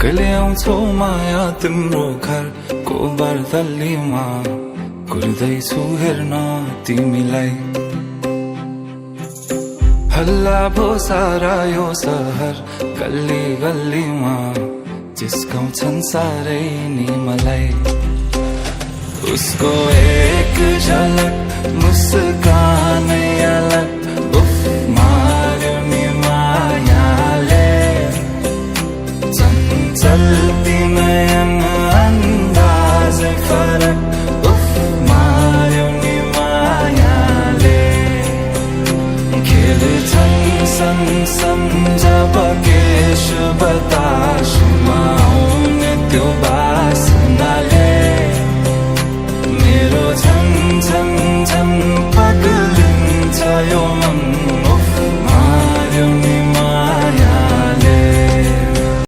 कहिले आउँछौ माया तिम्रो घरको बर्दलीमा कुर्दैछु हेर्न तिमीलाई हल्ला भो सारा यो सहर गल्ली गल्लीमा जिस्काउँछन् सारै नि मलाई उसको एक झलक मुस्कानै अलग उफ मार्यो नि मायाले चञ्चल